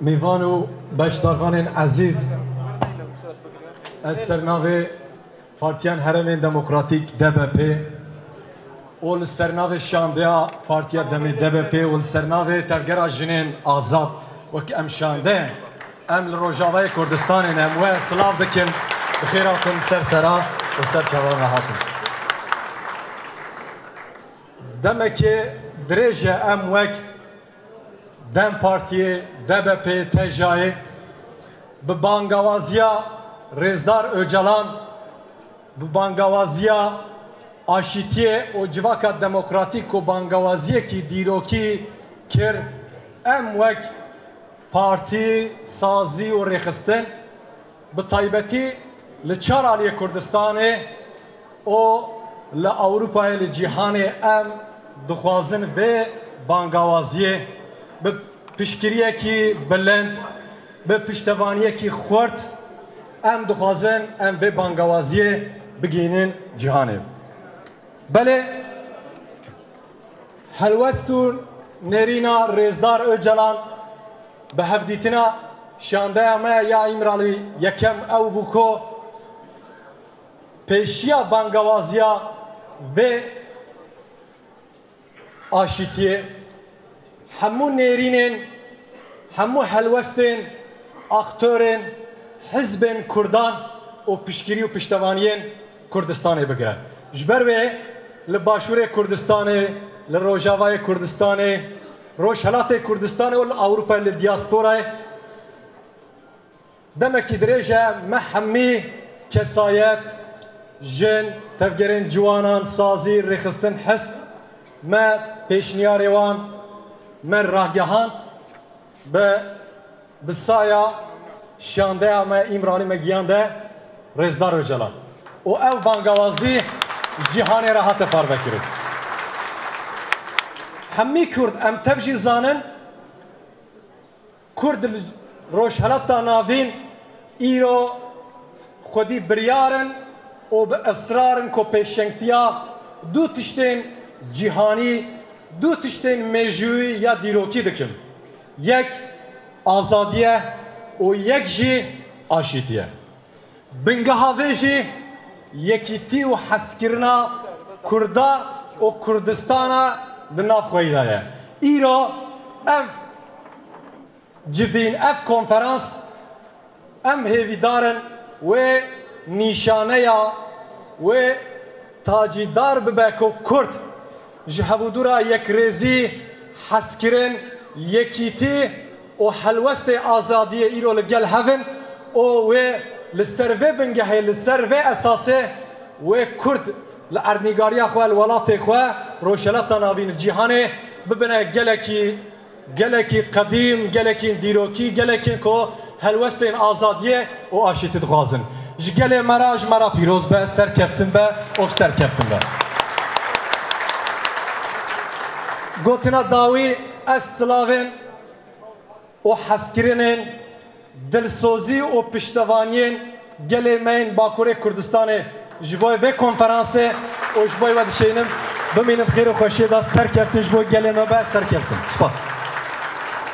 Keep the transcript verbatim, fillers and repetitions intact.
Mêvan û beşdarvanên ezîz, ez ser navê Partiyên Herêmên Demokratîk, D B P, û li ser navê şandeya Partiya Demê, D B P, û li ser navê Tevgera Jinên Azad, wek em şande, em li Rojavayê Kurdistanê ne, em we silav dikin, bi xêr hatin ser sera û ser çavan re hatin. Demekê dirêj e em wek DEM Partiyê, D B P, T J A'yê bi bangawaziya Rêzdar Ocalan, bi bangawaziya aşîtiyê û civaka demokratîk ku bangawaziyekî dîrokî kir, em wek partî, sazî û rêxistin, bi taybetî li çar aliyê Kurdistanê û li Ewropayê, li cîhanê em dixwazin vê bangawaziyê bi piştgiriyekî bilind, bi piştevaniyekî xurt em dixwazin em vê bangawaziyê bigihînin cîhanê. Belê, helwest û nêrîna Rêzdar Ocalan bi hevdîtina şandeya me ya Îmralî yekem ew bû ku pêşiya bangawaziya vê aşîtiyê hemû nêrînên, hemû helwestên, aktorên, hizbên Kurdan û piştgirî û piştevaniyên Kurdistanê bigire. Ji ber wê li Başûrê Kurdistanê, li Rojavayê Kurdistanê, Rojhelatê Kurdistanê û li Ewropayê, li diasporayê demekî dirêj e me hemî kesayet, jin, tevgerên ciwanan, sazî, rêxistin, hizb, me pêşniyarê wan, me ragehand, bi, bi saya şandeya me Îmralî me giyande Rêzdar Ocalan. Û ev bangawazî ji cîhanê re hate parvekirin. Hemî Kurd em tev jî zanin, Kurd li Rojhelata Navîn îro xwedî biryar in û bi israr in ku pêşengtiya du tiştên cîhanî, du tiştên mêjûyî ya dîrokî dikin. Yek azadî ye û yek jî aşîtî ye. Bingeha vê jî yekîtî û hezkirina Kurda û Kurdistana di nav xweyî de ye. Îro ev civîn, ev konferans, em hêvîdar in wê nîşaneya, wê tacîdar bibe ku Kurd ji hevûdûra yekrêzî, hezkirin, yekîtî û helwestê azadiyê îro li gel hev in û wê li ser vê bingehê, li ser vê esasê wê Kurd li erdnîgariya xwe, li welatê xwe, Rojhelata Navîn, cîhanê bibine gelekî, gelekî qedîm, gelekî dîrokî, gelekî ku helwestên azadiyê û aşîtî dixwazin. Ji gelê me re, ji me re pîroz be, serkeftin be û bi serkeftin be. Gotina dawî, ez silavên û hezkirinên, dilsozî û piştevaniyên gelê me yên Bakurê Kurdistanê ji bo vê konferansê û ji bo we dişênim. Bimînin xêr û xweşiyê de, serkeftin ji bo gelê me be, serkeftin. Spas.